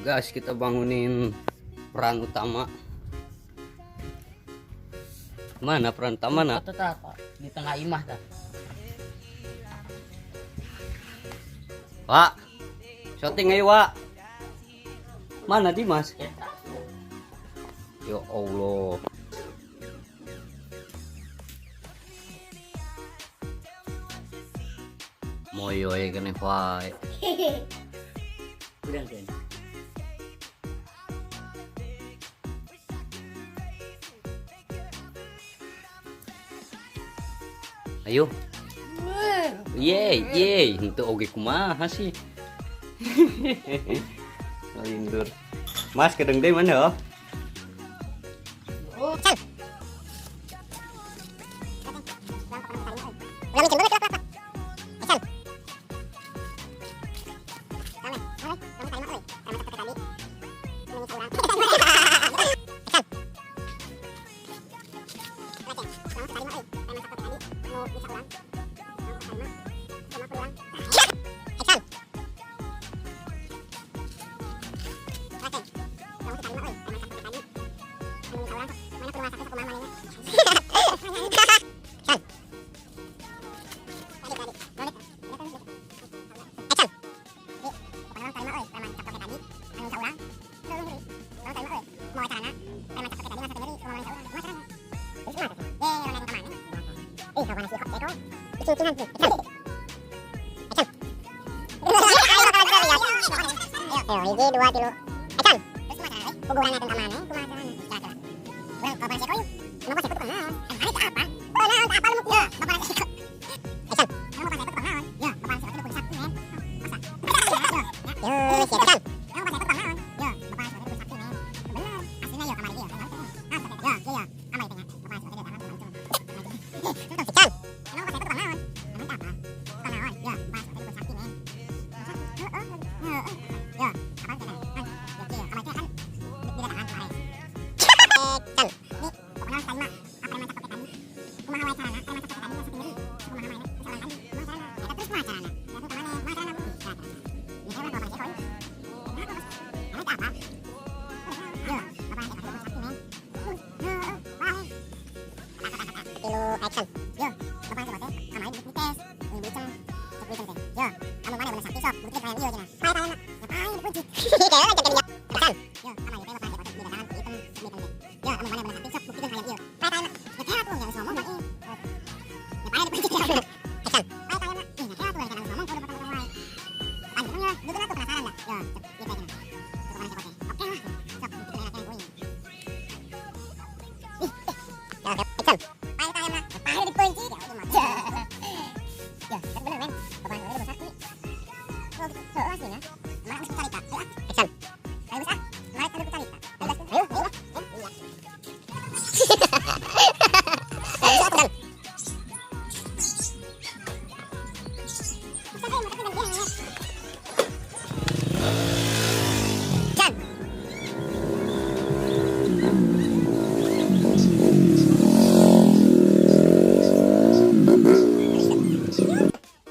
Gas kita bangunin peran utama. Mana peran utama nak? Di tengah imah dah. Pak, syuting ayo Wak. Mana Dimas? Ya Allah. Moyo ya kene wae. Udah kan. Ayo. Yeay, yeay, itu oge kumaha sih. Lindur. Mas kedeng deui mana? Hiji, dua, tilu. Acan. Kuburan na tentang mana? Kumaha carana? Urang bapak seko yuk. Emang seko tukang naon? Emang itu apa? Oh, naon apa lu? Ya, bapak seko. Acan. Emang bapak seko tukang naon? Ya, bapak seko itu sakti, men. Masa? Yo, siapa acan? Emang bapak seko tukang naon? Ya, bapak seko itu sakti, men. Bener. Aslinya yo kamari ieu. Ah, ya, ya, kamari teh. Bapak seko teh Acan. Emang bapak seko tukang naon? Emang apa? Tukang naon? Ya, bapak seko itu sakti, men. Heeh. Heeh. Ya, apaan teh? Ya, kamari teh kan didatangan kemarin. Acan. Nih, pokoknya harus terima apa yang maca tadi. Kumaha wae carana? Aya maca tadi asa nyeri. Kumaha maneh? Bisa urang tadi. Kumaha carana? Eta terus kumaha carana? Eta ka maneh? Kumaha carana? Ih, cara. Ini urang bapak seko ieu. Kenapa, Bos? Emang itu apa? Yo, bapak seko itu sakti, men. Heeh, wae. Tilu action. Yo, bapak seko teh kamari dites, ini biceng. Cek biceng teh. Yo, anu maneh bener sakti sok, bukti hayang ieu cenah. Pae hayang. Ya pae dikunci. Kayak aja jadi. Action. Yo, kamari teh bapak seko teh didatangan ku item, cek biceng teh. Yo, anu maneh bener sakti sok, buktikan hayang ieu. Pae hayang. Ya kayak atuh geus ngomong mah ih. Ya pae dikunci. Action. Pae hayang. Ih, ya kayak atuh geus ngomong kudu potong-potong wae. Lanjut yo, gitu atuh penasaran dah. Yo, cek ieu teh cenah. Cek bapak seko teh. Oke lah. Sok buktikan hayang kuing. Ih, ya, action. Pae hayang lah. Pae dikunci. Ya udah mati. Ya, kan bener men. Bapak seko teh sakti. Oh, gitu. Heeh, aslinya. Kemarin geus carita. Ayo ah, action. Ayo geus ah. Kemarin kan carita. Ayo gas. Ayo, ayo. Iya. Action. Action.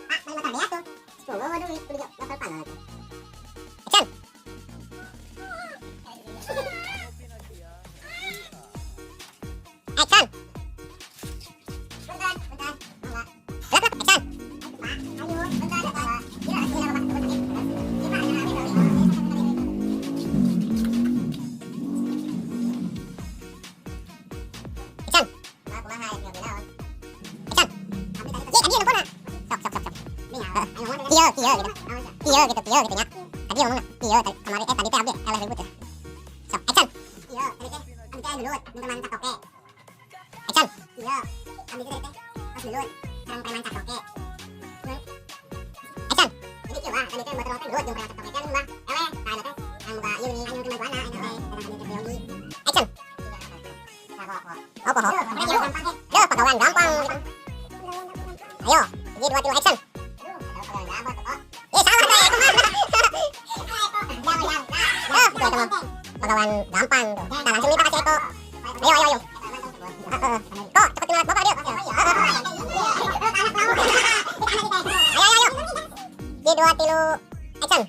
Pak, beli motor dia tuh. 10 duit, beli motor panel. Action. Action. Bentar, bentar. Mangga. Lap, lap, action. Pak, ayo, bentar, bentar. Gila, gila, Bapak. Action. Pak, kumaha ya, tinggal naon. Action. Ih, tadi nelpon, ah. Sok, sok, sok, sok. Kieu, kieu gitu. Kieu gitu, kieu gitu nya. Tadi ngomongna, kieu tadi kamari tadi teh abdi eleh ribut ya. Sok, action. Kieu, tadi teh abdi teh gelut mun preman catoke. Action. Kieu, abdi teh tadi teh pas gelut sareng preman catoke. Action. Jadi kieu ah, tadi teh batur teh gelut jeung preman catoke teh anu mah eleh, tah anu teh anu boga ieu nih, anu teh bantuanna anu teh datang ka dieu Yogi. Action. Oh, poho. Yo, pagawean gampang. Ayo, hiji dua tilu action. Eh, salah tuh, kumaha. Oh, itu mah pagawean gampang tuh. Tah langsung minta ka si Eko. Ayo, ayo, ayo. Heeh. Kok cepet tinggal bapak dia. Ayo, ayo, ayo. Hiji dua tilu action.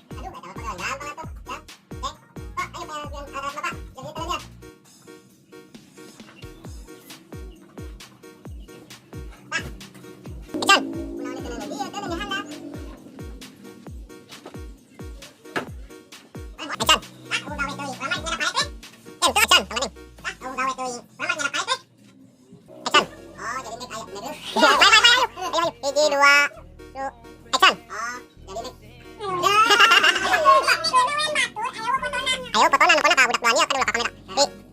Hiji, dua, tilu, action. Oh, jadi nek. Ayo potona nu ka budak duanya ka kamera.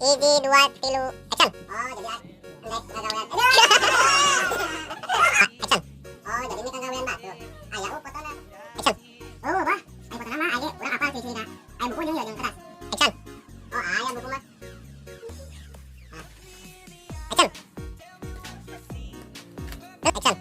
Hiji, dua, tilu, action. Oh, jadi nek kagawean. Action. Oh, jadi ini kagawean batur. Aya potona. Action. Oh, bah. Aya potona mah aya urang apal ciri-cirina. Aya buku jeung ieu jeung kertas. Action. Oh, aya buku mah. Action. Action. Action.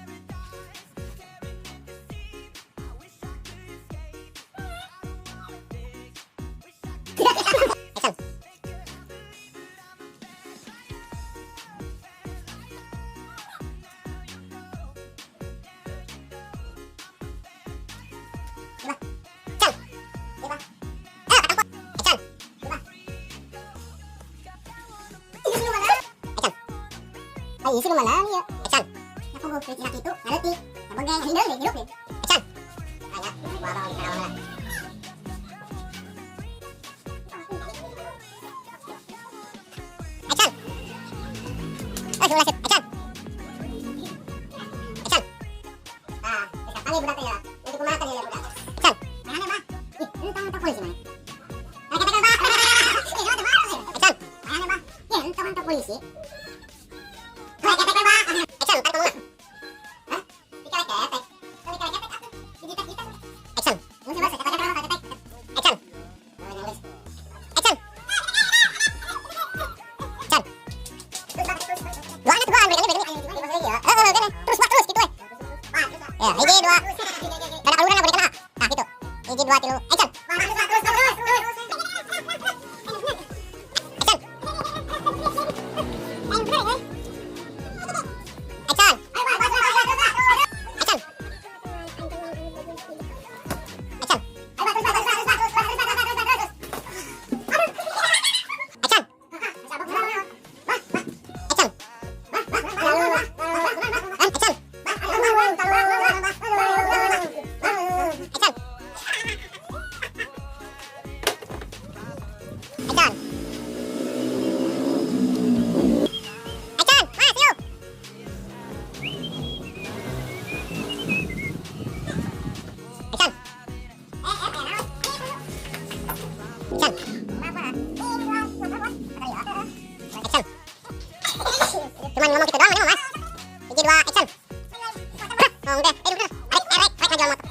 Ay, isi lumalang ya. Action. Aku gue kira itu, ngerti. Ya bogeng, ini dulu, hidup nih. Action. Tanya, gua abang di Karawang lah. Action. Oh, sudah sip. Action. Action. Ah, bisa kali budak ya. Nanti kumaha tadi ya budak. Action. Mana mah? Ih, ini tangan tak polisi mana? Action. Mana mah? Ih, ini tangan tak polisi. Ya, hiji dua. Kada kaluran lah boleh kena. Nah, gitu. Hiji dua tilu. Action. Action. Action. Action. Action. Action. Action. Action. Action. Action. Mas, yuk. Action. Action. Action. Cuman ngomong gitu doang, mana Mas? Hiji dua, action. Ngomong deh, udah. Arek, arek, arek ngajual motor.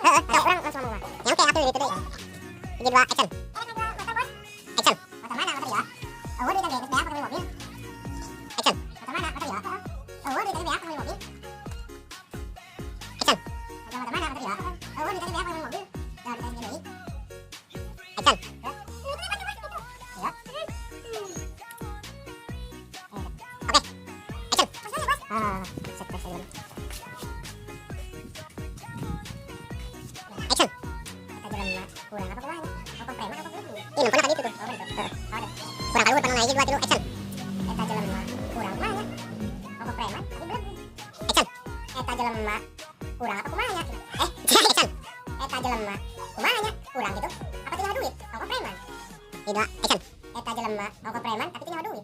Heeh, sok urang langsung ngomong mah. Ya oke, atuh gitu deui. Hiji dua, action. Action. Motor mana motor ya? Oh, duit tadi, geus beak pakai mobil. Action. Motor mana motor ya? Oh, duit tadi beak pakai mobil. Action. Motor mana motor ya? Oh, duit tadi beak pakai mobil. Ya, duit tadi deui. Action. Ya. Oke. Action. Ah, set set. Action. Kurang apa kurang? Apa preman apa belum? Ih, nonton tadi itu tuh. Kurang kaluhur panona hiji dua tilu action. Eta jelema kurang kumaha? Apa preman tapi belum. Action. Eta jelema kurang apa kumaha? Action. Eta jelema kumaha kurang gitu. Apa teu nyaho duit? Apa preman? Hiji dua action. Eta jelema apa preman tapi teu nyaho duit.